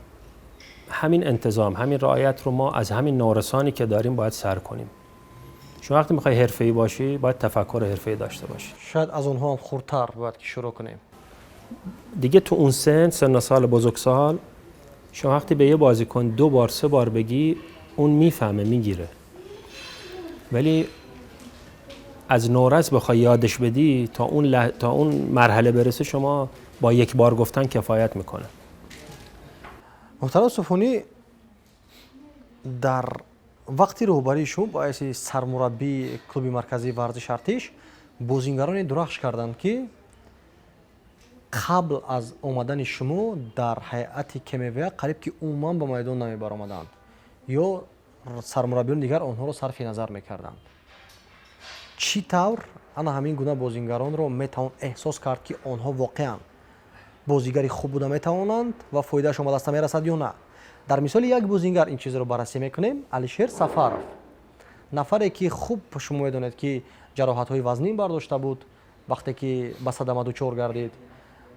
همین انتظام، همین رعایت رو ما از همین نورسانی که داریم باید سر کنیم. شما وقتی میخوای حرفه‌ای باشی باید تفکر حرفه‌ای داشته باشی. شاید از اونها هم خردتر باید که شروع کنیم دیگه. تو اون سن سال بزرگسال، شما وقتی به یه بازیکن 2 بار 3 بار بگی اون میفهمه، میگیره. ولی از نورس بخوای یادش بدی تا اون مرحله برسه، شما با 1 بار گفتن کفایت میکنه. محترم سبحانی، در وقتی роҳбарии шумо ба ҳайси сармураббии клуби марказии варзиши артиш бозингароне дурахш карданд, ки қабл аз омадани шумо дар ҳайати КМВА қариб ки умуман ба майдон намебаромаданд ё сармураббиёни дигар онҳоро сарфи назар мекарданд. Чӣ тавр ана ҳамин гуна бозингаронро метавон эҳсос кард, ки онҳо воқеан бозигари хуб буда метавонанд ва фоидаашон ба даста мерасад ё на? Дар мисоли як бозингар ин чизро баррасӣ мекунем. Алишер Сафаров, нафаре ки хуб шумо медонед, ки ҷароҳатҳои вазнин бардошта буд вақте ки ба садама дучор гардид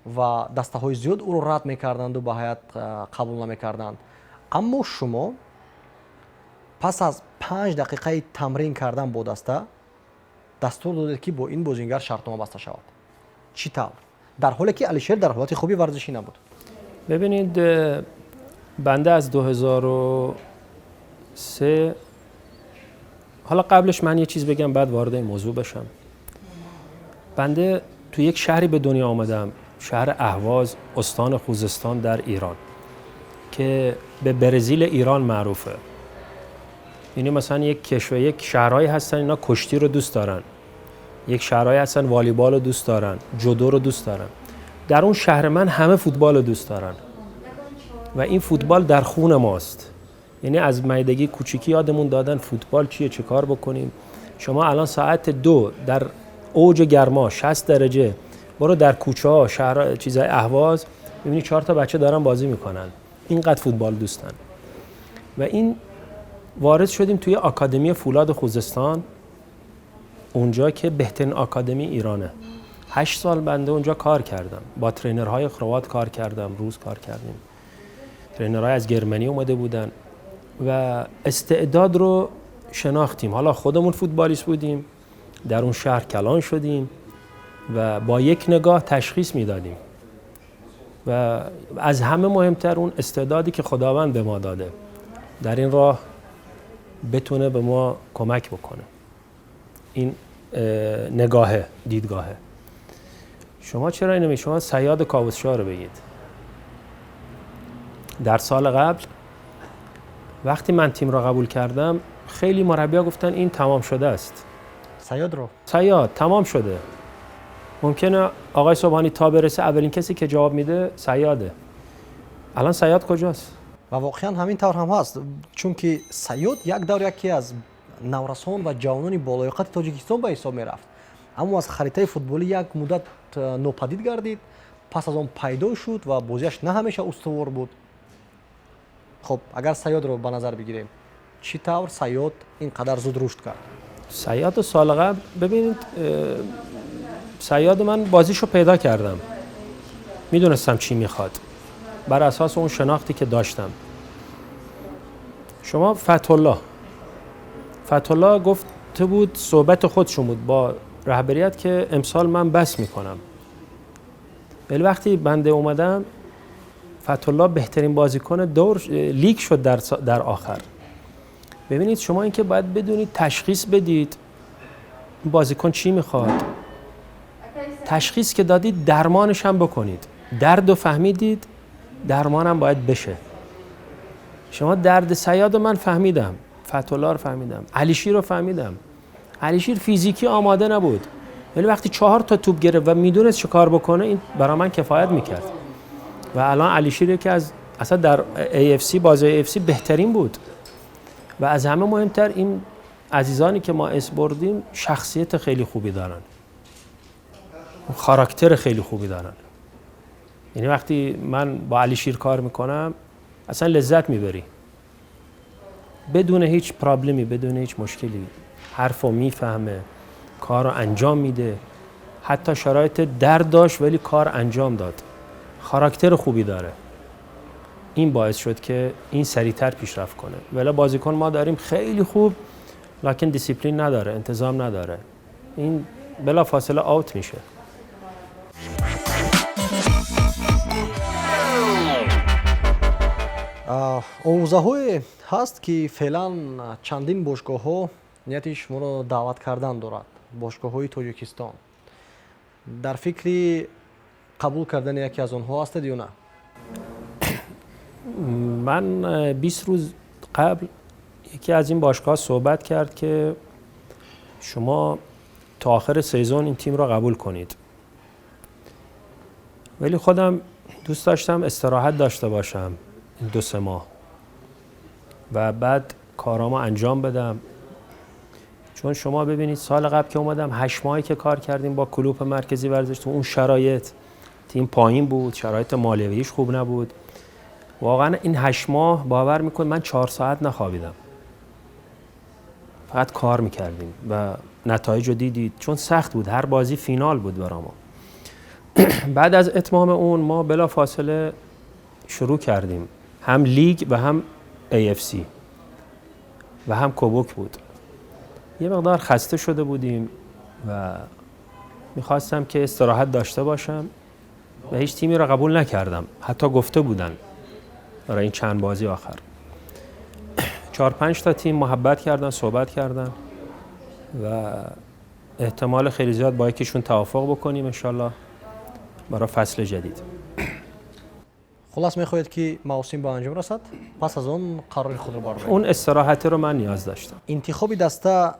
ва дастаҳои зиёд ӯро рад мекарданду ба ҳайат қабул намекарданд. Аммо шумо пас аз 5 дақиқаи тамрин кардан бо даста дастур додед, ки бо ин бозингар шартнома баста шавад. Чӣ тавр, дар ҳоле ки Алишер дар ҳолати хуби варзишӣ набуд? ببینید، بنده از 2003، حالا قبلش من یه چیز بگم، بعد وارد این موضوع بشم. بنده تو یک شهری به دنیا آمدم، شهر اهواز، استان خوزستان در ایران، که به برزیل ایران معروفه. یعنی مثلا یک کشور، یک شهرهایی هستن اینا کشتی رو دوست دارن، یک شهرهایی هستن والیبال رو دوست دارن، جودو رو دوست دارن. در اون شهر من همه فوتبال رو دوست دارن و این فوتبال در خون ماست. یعنی از میدگی کوچیکی یادمون دادن فوتبال چیه، چه کار بکنیم. شما الان ساعت 2 در اوج گرما 60 درجه برو در کوچه ها، شهر، چیزای اهواز، میبینی 4 تا بچه دارن بازی میکنن، اینقدر فوتبال دوستن. و این وارد شدیم توی آکادمی فولاد خوزستان، اونجا که بهترین آکادمی ایرانه. 8 سال بنده اونجا کار کردم، با trainer های کروات کار کردم، روس کار کردیم، trainer های از Germany اومده بودن و استعداد رو شناختیم. حالا خودمون فوتبالیست بودیم، در اون شهر کلان شدیم و با یک نگاه تشخیص میدادیم و از همه مهمتر اون استعدادی که خداوند به ما داده در این راه بتونه به ما کمک بکنه. این نگاهه، دیدگاهه. شما چرا اینو می شما صیاد کاووسشاه رو بگید. در سال قبل وقتی من تیم را قبول کردم، خیلی مربی‌ها گفتن این تمام شده است. صیاد رو؟ صیاد تمام شده. ممکنه آقای سبحانی تا برسه اولین کسی که جواب میده صیاده. الان صیاد کجاست؟ و واقعا همین طور هم هست، چون که صیاد یک دور یکی از نورسان و جوانان بالایقت تاجیکستان به حساب میرفت، اما از خریطه فوتبالی یک مدت ناپدید گردید، پس از آن پیدا شد و بازیش نه همیشه استوار بود. خب اگر صیاد رو به نظر بگیریم، چی طور صیاد اینقدر زود رشد کرد؟ صیاد سال قبل، ببینید، صیاد من بازیشو پیدا کردم، میدونستم چی میخواد بر اساس اون شناختی که داشتم. شما فتح‌الله گفته بود، صحبت خودشون بود با رهبریت که امسال من بس میکنم. ولی وقتی بنده اومدم، فتح‌الله بهترین بازیکن دور لیگ شد در آخر. ببینید، شما اینکه باید بدونید تشخیص بدید بازیکن چی میخواد، تشخیص که دادید درمانش هم بکنید. درد رو فهمیدید، درمانم باید بشه. شما درد صیاد رو من فهمیدم، فتح‌الله رو فهمیدم، علیشیر رو فهمیدم. علیشیر فیزیکی آماده نبود، ولی وقتی 4 تا توپ گرفت و میدونست چه کار بکنه، این برای من کفایت میکرد. و الان علیشیر یکی از اصلا در AFC، بازی AFC بهترین بود. و از همه مهمتر این عزیزانی که ما اسم بردیم شخصیت خیلی خوبی دارن، خاراکتر خیلی خوبی دارن. یعنی وقتی من با علیشیر کار میکنم اصلا لذت میبری، بدون هیچ problem ی، بدون هیچ مشکلی حرفو میفهمه، کار رو انجام میده. حتی شرایط درد داشت ولی کار انجام داد، خاراکتر خوبی داره. این باعث شد که این سریعتر پیشرفت کنه. ولی بازیکن ما داریم خیلی خوب، لکن دیسیپلین نداره، انتظام نداره، این بلا فاصله out میشه. Овозаҳое ҳаст, ки феълан чандин бошгоҳҳо нияти шуморо даъват кардан дорад, бошгоҳҳои Тоҷикистон. Дар фикри қабул кардани яке аз онҳо ҳастед ё на? من 20 روز قبل یکی از این باشگاه صحبت کرد که شما تا آخر season این تیم را قبول کنید، ولی خودم دوست داشتم استراحت داشته باشم این 2-3 ماه و بعد کارامو انجام بدم. چون شما ببینید سال قبل که اومدم 8 ماهی که کار کردیم با کلوپ مرکزی ورزش، تو اون شرایط تیم پایین بود، شرایط مالیش خوب نبود. واقعا این 8 ماه باور میکنید من 4 ساعت نخوابیدم، فقط کار میکردیم و نتایج رو دیدید، چون سخت بود، هر بازی فینال بود برا ما. بعد از اتمام اون ما بلا فاصله شروع کردیم، هم لیگ و هم AFC و هم کوبوک بود. یه مقدار خسته شده بودیم و میخواستم که استراحت داشته باشم و هیچ تیمی رو قبول نکردم. حتی گفته بودن برای این چند بازی آخر 4-5 تا تیم محبت کردن، صحبت کردن و احتمال خیلی زیاد با یکیشون توافق بکنیم انشالله برای فصل جدید. خلاص میخواهید که موسم به انجام رسد، پس از اون قرار خود رو بردارید. اون استراحت رو من نیاز داشتم. انتخاب دسته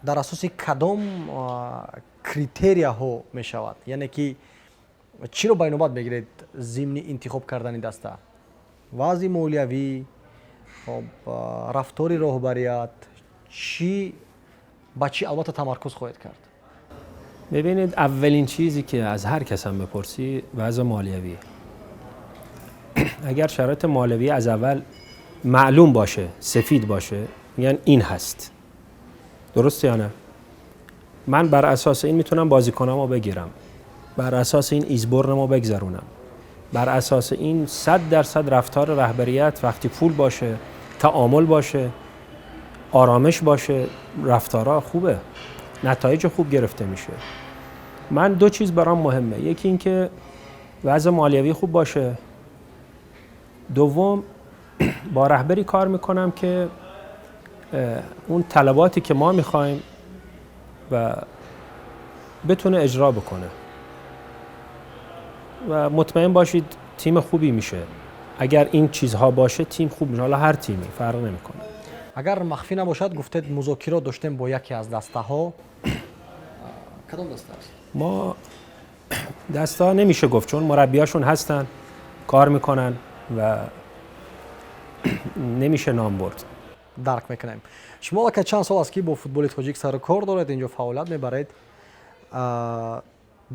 در اساس کدام критерия ҳо мешавад؟ Яъне ки чиро ба инобат мегиред зимни интихоб кардани даста? Вазъи молиявӣ, хоб, рафтори роҳбарият, чӣ ба чӣ албатта тамаркуз хоҳед кард؟ ببینید، اولین چیزی که از هر کس هم بپرسی وضع مالیوی. اگر شرایط مالیوی از اول معلوم باشه، سفید باشه، میگن این هست، درست یا نه؟ من بر اساس این میتونم بازیکنامو بگیرم، بر اساس این ایزبرنمو بگذرونم، بر اساس این 100% رفتار رهبریت وقتی پول باشه، تعامل باشه، آرامش باشه، رفتارا خوبه، نتایج خوب گرفته میشه. من دو چیز برام مهمه، یکی این که وضع مالیوی خوب باشه، دوم با رهبری کار میکنم که اون طلباتی که ما میخوایم و بتونه اجرا بکنه و مطمئن باشید تیم خوبی میشه. اگر این چیزها باشه تیم خوب میشه، حالا هر تیمی فرق نمیکنه. اگر مخفی نباشد، گفتید مذاکرات داشتیم با یکی از دسته ها، کدام دسته است؟ ما دسته ها نمیشه گفت، چون مربیاشون هستن، کار میکنن و نمیشه نام برد. Дарк мекунем. Шумо аллакай чанд сол аст, ки бо футболи тоҷик сару кор доред, инҷо фаъолият мебаред.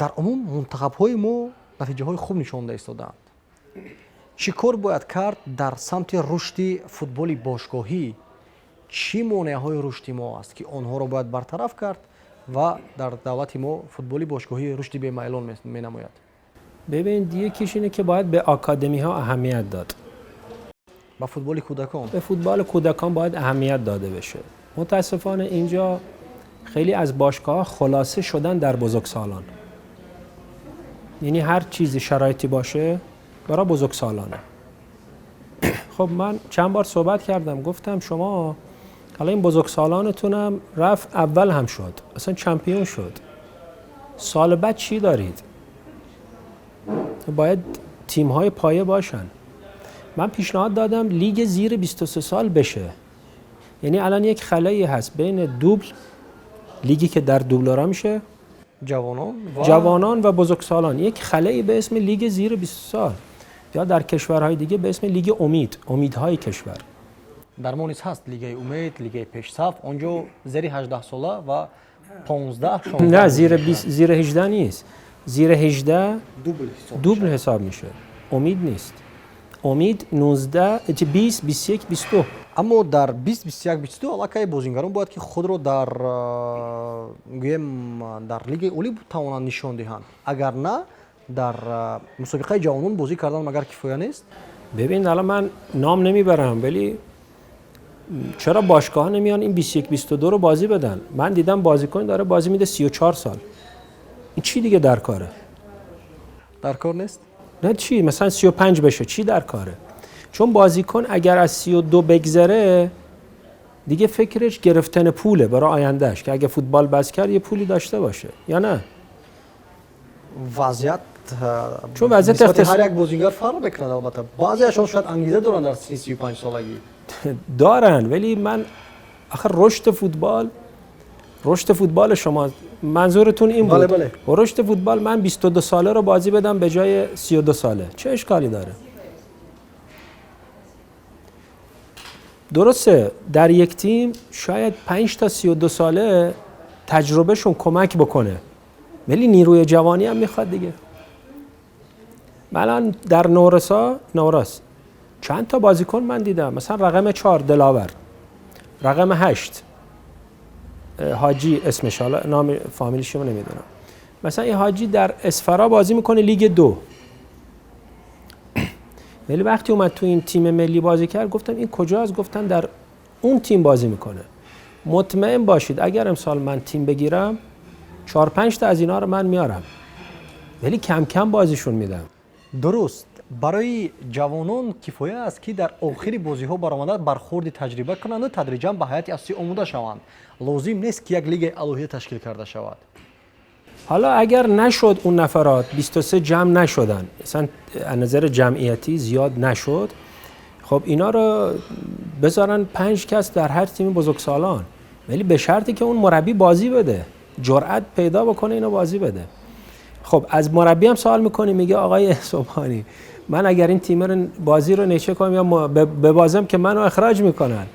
Дар умум мунтахабҳои мо натиҷаҳои хуб нишон дода истодаанд. Чӣ кор бояд кард дар самти рушди футболи бошгоҳӣ? Чӣ монеаҳои рушди мо аст, ки онҳоро бояд бартараф кард ва дар давлати мо футболи бошгоҳӣ рушди бемайлон менамояд؟ ببین، یکیش اینه که باید به آکادمی ها اهمیت داد. ба футболи кӯдакон. به فوتبال کودکان باید اهمیت داده بشه. متاسفانه اینجا خیلی از باشگاه خلاصه شدن در بزرگسالان، یعنی هر چیزی شرایطی باشه برای بزرگسالانه. خب من چند بار صحبت کردم، گفتم شما حالا این بزرگسالانتونم رفت اول هم شد، اصلا champion شد، سال بعد چی دارید؟ باید تیم های پایه باشن. من پیشنهاد دادم لیگ زیر 23 سال بشه. یعنی الان یک خلایی هست بین دوبل، لیگی که در دوبلورا میشه، ҷавонон ва جوانان و بزرگسالان، یک خلایی به اسم لیگ زیر 20 سال یا در کشورهای دیگه به اسم لیگ امید، امیدهای کشور. Дар мо низ ҳаст лигаи умед، лигаи пешсаф. Он ҷо зери 18 сола ва 15 16. نه، زیر 20، زیر 18 نیست. زیر 18 дубл ҳисоб. دوبل حساب میشه، امید نیست. امید 19، 20، 21، 22. Аммо дар 20، 21، 22 аллакай бозингарон бояд ки худро дар гӯем дар лигаи олӣ тавонанд нишон диҳанд. Агар на, дар мусобиқаи ҷавонон бозӣ кардан магар кифоя нест؟ ببین، الان من نام نمیبرم، ولی چرا باشگاه نمیان این 21، 22 رو بازی بدن؟ من دیدم بازیکن داره بازی میده 34 سال. این چی دیگه در کاره؟ Дар кор нест. نه، چی مثلا 35 بشه چی در کاره؟ چون بازیکن اگر از 32 بگذره دیگه فکرش گرفتن پوله برای آیندهش، که اگه فوتبال بس کرد یه پولی داشته باشه یا نه. Вазъият Чун вазъияти нисбати ҳар як бозингар фарқ мекунад албатта. Баъзеашон шояд ангиза доранд дар синни 35 солагӣ. دارن، ولی من آخه رشد فوتبال شما منظورتون این بود؟ بله، بله. و رشد فوتبال، من 22 ساله رو بازی بدم به جای 32 ساله، چه اشکالی داره؟ درسته در یک تیم شاید 5 تا 32 ساله تجربهشون کمک بکنه، ولی نیروی جوانی هم میخواد دیگه. من الان در نورسا نوراس چند تا بازیکن من دیدم، مثلا رقم 4 دلاور، رقم 8 حاجی اسمش، حالا نام فامیلش رو نمیدونم، مثلا این حاجی در اسفرا بازی میکنه لیگ 2، ولی وقتی اومد تو این تیم ملی بازی کرد، گفتم این کجاست؟ گفتن در اون تیم بازی میکنه. مطمئن باشید اگر امسال من تیم بگیرم 4-5 تا از اینا رو من میارم، ولی کم کم بازیشون میدم. Дуруст, барои ҷавонон кифоя аст, ки дар охири бозиҳо баромада бархӯрди таҷриба кунанду тадриҷан ба ҳайати асосӣ омода шаванд. Лозим нест, ки як лигаи алоҳида ташкил карда шавад. حالا اگر نشد، اون نفرات 23 جمع نشدن، مثلا از نظر جمعیتی زیاد نشد، خب اینا رو بذارن 5 کس در هر تیم بزرگسالان، ولی به شرطی که اون مربی بازی بده، جرأت پیدا بکنه اینو بازی بده. خب از مربی هم سوال میکنی، میگه آقای سبحانی، من اگر این تیم رو بازی رو نچه کنم یا ببازم که منو اخراج میکنن.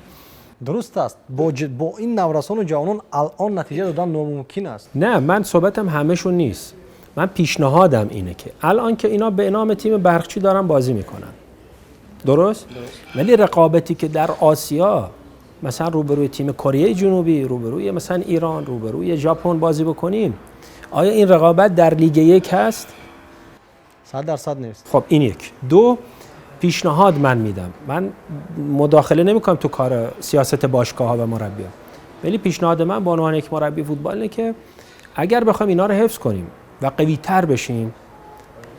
Дуруст аст, бо ин наврасону ҷавонон алон натиҷа додан номумкин аст. نه، من صحبتم همهشون نیست. من پیشنهادم اینه که الان که اینا به نام تیم برقچی دارن بازی میکنن، درست؟ ولی رقابتی که در آسیا مثلا روبروی تیم کره جنوبی، روبروی مثلا ایران، روبروی ژاپن بازی بکنیم، آیا این رقابت در لیگ 1 هست؟ 100% نیست. خب این یک. دو، پیشنهاد من میدم، من مداخله نمیکنم تو کار سیاست باشگاه ها و مربی ها، ولی پیشنهاد من به عنوان یک مربی فوتبال اینه که اگر بخوایم اینا رو حفظ کنیم و قوی تر بشیم،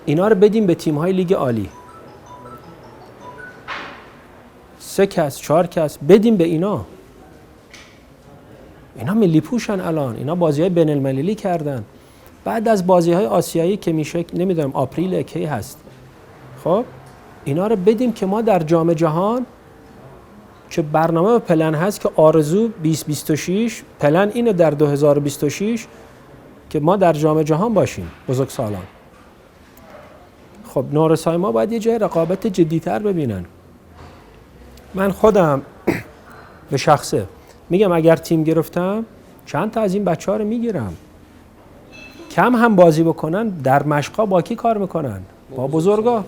اینا رو بدیم به تیم های لیگ عالی، 3 کس 4 کس بدیم به اینا. اینا ملی پوشن الان، اینا بازی های بین المللی کردن. بعد از بازی های آسیایی که میشه، نمیدونم آپریل کی هست، خب اینا رو بدیم که ما در جام جهان که برنامه و پلن هست که آرزو 2026، پلن اینه در 2026 که ما در جام جهان باشیم بزرگسالان. خب نورسای ما باید یه جای رقابت جدی‌تر ببینن. من خودم به شخصه میگم اگر تیم گرفتم چند تا از این بچه‌ها رو میگیرم، کم هم بازی بکنن، در مشقا با کی کار میکنن؟ با بزرگا.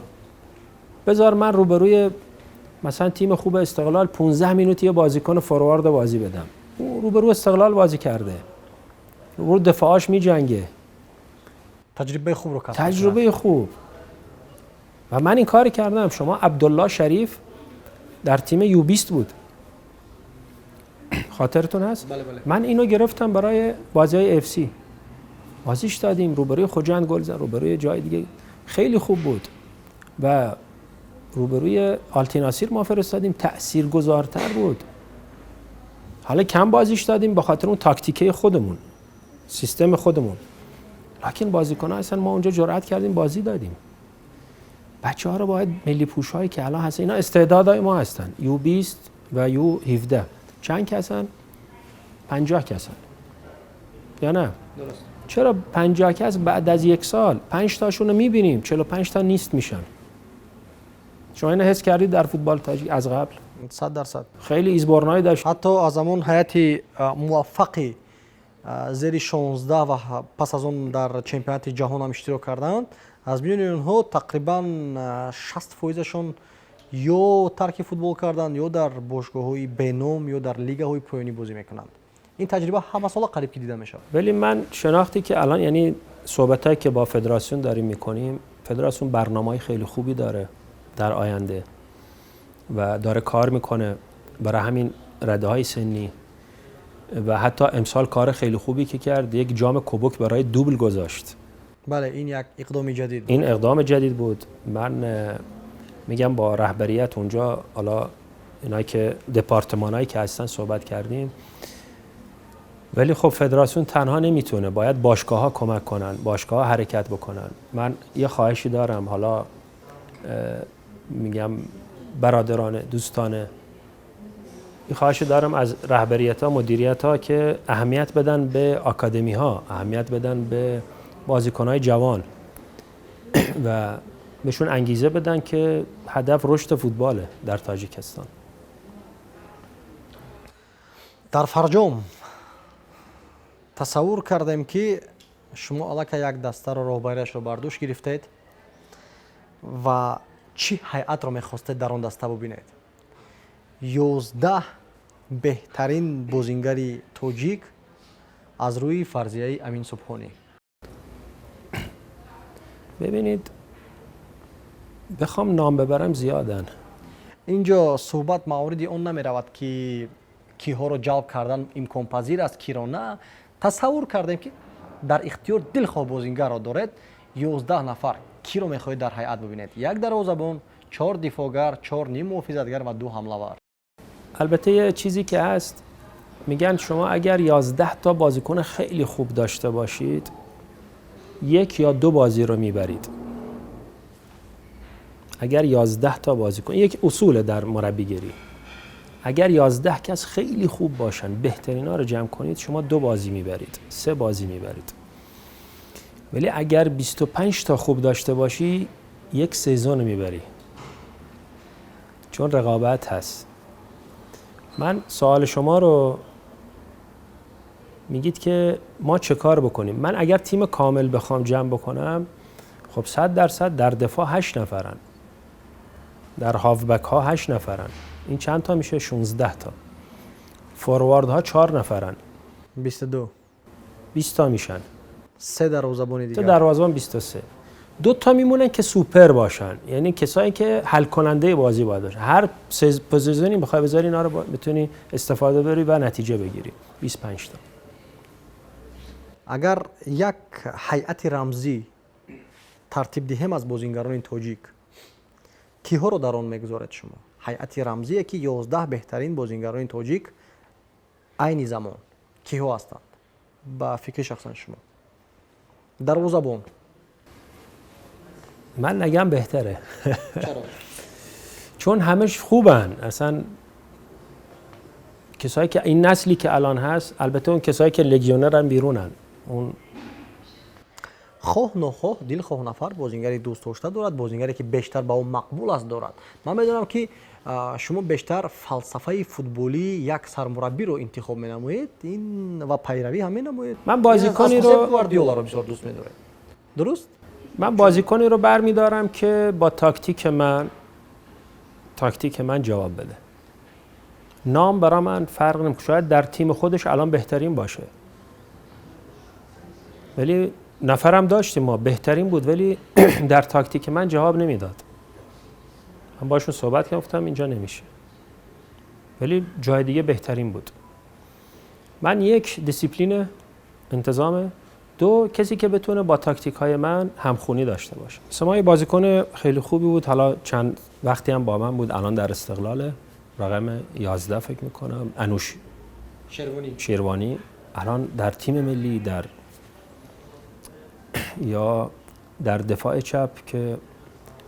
بذار من روبروی مثلا تیم خوب استقلال 15 minute یه بازیکن فوروارد بازی بدم، او روبرو استقلال بازی کرده، روبرو دفاعاش میجنگه، تجربه خوب رو کسب، تجربه خوب. و من این کار کردم. شما عبدالله شریف در تیم U20 بود، خاطرتون هست؟ بله بله. من اینو گرفتم برای بازی‌های FC بازیش دادیم، روبروی خجند گل زد، روبروی جای دیگه خیلی خوب بود و روبروی آلتیناسیر ما فرستادیم، تاثیرگذارتر بود. حالا کم بازیش دادیم به خاطر اون تاکتیکه خودمون، سیستم خودمون، لکن بازیکن‌ها اصلا ما اونجا جرأت کردیم بازی دادیم. بچه‌ها رو باید ملی پوش‌هایی که الان هست، اینا استعدادهای ما هستن، U20 و U17 چند کسن؟ 50 کسن یا نه؟ درست. چرا 50 کس بعد از یک سال 5 تاشون رو می‌بینیم 45 تا نیست میشن؟ شما اینو حس کردید در فوتبال تاجیک از قبل؟ 100%. خیلی ایزبرنای داشت. حتی از همون حیات موفقی زیر 16 و پس از اون در چمپیونات جهان هم اشتراک کردند، از میان اونها تقریبا 60% شون یا ترک فوتبال کردند یا در باشگاه‌های بینوم یا در لیگ‌های پایینی بازی میکنند. این تجربه همه ساله قریب که دیده میشه. ولی من شناختی که الان، یعنی صحبتایی که با فدراسیون داریم میکنیم، فدراسیون برنامه‌های خیلی خوبی داره در آینده و داره کار میکنه برای همین رده‌های سنی و حتی امسال کار خیلی خوبی که کرد، یک جام کبک برای دوبل گذاشت. بله، این یک اقدام جدید بود. این اقدام جدید بود. من میگم با رهبریت اونجا، حالا اینایی که دپارتمانایی که هستن صحبت کردیم، ولی خب فدراسیون تنها نمیتونه، باید باشگاه‌ها کمک کنن، باشگاه‌ها حرکت بکنن. من یه خواهشی دارم، حالا میگم برادرانه، دوستانه، این خواهش دارم از رهبریت‌ها، مدیریت‌ها که اهمیت بدن به آکادمی‌ها، اهمیت بدن به بازیکن‌های جوان و بهشون انگیزه بدن که هدف رشد فوتباله در تاجیکستان. در فرجام تصور کردیم که شما الکی یک دسته رو راهبریش رو بر دوش گرفتید و چی هیئت رو میخواستید در آن دسته ببینید؟ 11 بهترین بازیگر تاجیک از روی فرضیه امین سبحانی. ببینید، بخوام نام ببرم زیادن. اینجا صحبت مورد آن نمی رود که کیها رو جلب کردن امکان پذیر است، کی را نه. تصور کردیم که Дар ихтиёр дилхоҳ бозингарро доред, 11 нафар, киро мехоҳед дар ҳайат бибинед? Як дарвозабон, чор дифоъгар, чор ним муҳофизатгар ва ду ҳамлавар. البته یه چیزی که هست، میگن شما اگر 11 تا بازیکن خیلی خوب داشته باشید، یک یا دو بازی رو میبرید. اگر 11 تا بازیکن، یک اصول در مربیگری، اگر 11 کس خیلی خوب باشن، بهترین ها رو جمع کنید، شما دو بازی میبرید، سه بازی میبرید. ولی اگر 25 تا خوب داشته باشی، یک season میبری، چون رقابت هست. من سوال شما رو میگید که ما چه کار بکنیم. من اگر تیم کامل بخوام جمع بکنم، خب 100% در دفاع 8 نفرن، در هافبک ها 8 نفرن، این چند تا میشه؟ 16 تا. فوروارد ها 4 نفرن. 22. 20 تا میشن. سه дарвозабони تا дигар. دروازه‌بان 23. دو تا میمونن که سوپر باشن، یعنی کسایی که حل کننده بازی باید باشن. هر position ی بخوای بذاری، اینا رو بتونی استفاده بری و نتیجه بگیری. 25 تا. Агар як ҳайати рамзӣ тартиб диҳем аз бозингарони тоҷик, киҳоро дар он мегузоред шумо? Ҳайати рамзие, ки 11 беҳтарин бозингарони тоҷик айни замон киҳо ҳастанд ба фикри шахсан шумо? Дарвозабон. من نگم بهتره. Чаро? چون همش خوبن. اصلا کسایی که این نسلی که الان هست، البته اون کسایی که لگیونرن بیرونن، اون Хоҳ нохоҳ дилхоҳ нафар бозингари дӯстдошта дорад, бозингаре, ки бештар ба ӯ мақбул аст, дорад. Ман медонам, ки шумо бештар фалсафаи футболии як сармураббиро интихоб менамоед ин ва пайравӣ ҳам менамоед. Ман бозикони Аз رو Хосеп Гвардиоларо бисёр дӯст медоред, дуруст? من بازیکنی رو برمیدارم که با تاکتیک من جواب بده. نام برا من فرق نمیکنه. شاید در تیم خودش الان بهترین باشه، ولی نفرم داشتیم ما بهترین بود، ولی در تاکتیک من جواب نمیداد. من باشون صحبت کردم، گفتم اینجا نمیشه، ولی جای دیگه بهترین بود. من یک، دیسیپلین، انتظام. دو، کسی که بتونه با تاکتیک های من همخونی داشته باشه. مثلا ما یه بازیکن خیلی خوبی بود، حالا چند وقتی هم با من بود، الان در استقلال، رقم 11 فکر میکنم، انوش شروانی. شیروانی. الان در تیم ملی در یا در دفاع چپ که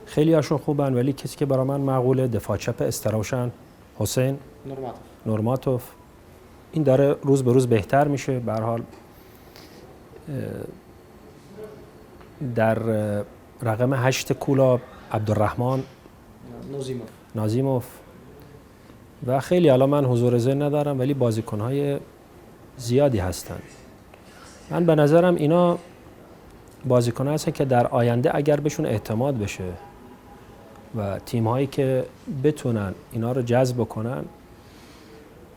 خیلی هاشون خوبن، ولی کسی که برای من معقوله، دفاع چپ استراوشن، حسین نورماتوف. نورماتوف. این داره روز به روز بهتر میشه. به هر حال در رقم 8 کولاب، عبدالرحمن نوزیموف. نازیموف و خیلی، الان من حضور ذهن ندارم، ولی بازیکنهای زیادی هستن. من به نظرم اینا بازیکن هستن که در آینده اگر بهشون اعتماد بشه و تیم هایی که بتونن اینا رو جذب کنن،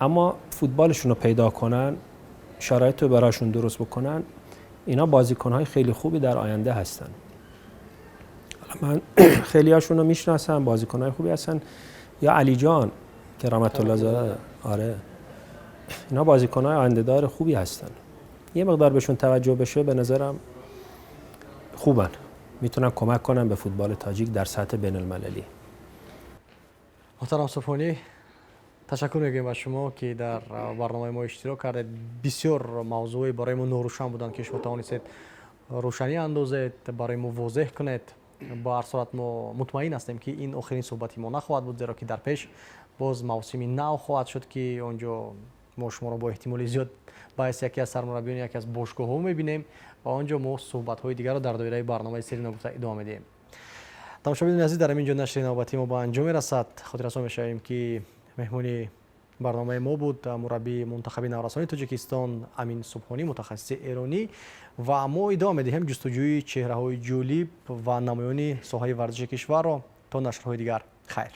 اما فوتبالشون رو پیدا کنن، شرایط رو براشون درست بکنن، اینا بازیکن‌های خیلی خوبی در آینده هستن. حالا من خیلی هاشون رو میشناسم، بازیکن‌های خوبی هستن. یا علی جان کرامت الله زاده، آره، اینا بازیکن‌های آینده‌دار خوبی هستن. یه مقدار بهشون توجه بشه، به نظرم خوبن، میتونن کمک کنن به فوتبال تاجیک در سطح بین المللی. Муҳтарам Субҳонӣ, ташаккур мегӯем ба шумо, ки дар барномаи мо иштирок кардед. Бисёр мавзӯъҳое барои мо норӯшан буданд, ки шумо тавонистед рӯшанӣ андозед, барои мо возеҳ кунед. Ба ҳар сурат, мо мутмаин ҳастем, ки ин охирин суҳбати мо нахоҳад буд, зеро ки дар пеш боз мавсими нав хоҳад шуд, ки он ҷо мо шуморо бо эҳтимоли зиёд ба ҳайси яке аз сармураббиёни яке аз бошгоҳҳо мебинем ва он ҷо мо суҳбатҳои дигарро дар доираи барномаи Сири ногуфта идома медиҳем. Тамошобинони азиз, дар ҳамин ҷо нашри навбатии мо ба анҷом мерасад. Хотиррасон мешавем, ки меҳмони барномаи мо буд мураббии мунтахаби наврасони Тоҷикистон Амин Субҳонӣ, мутахассиси эронӣ. Ва мо идома медиҳем ҷустуҷӯи чеҳраҳои ҷолиб ва намоёни соҳаи варзиши кишварро. То нашрҳои дигар, хайр.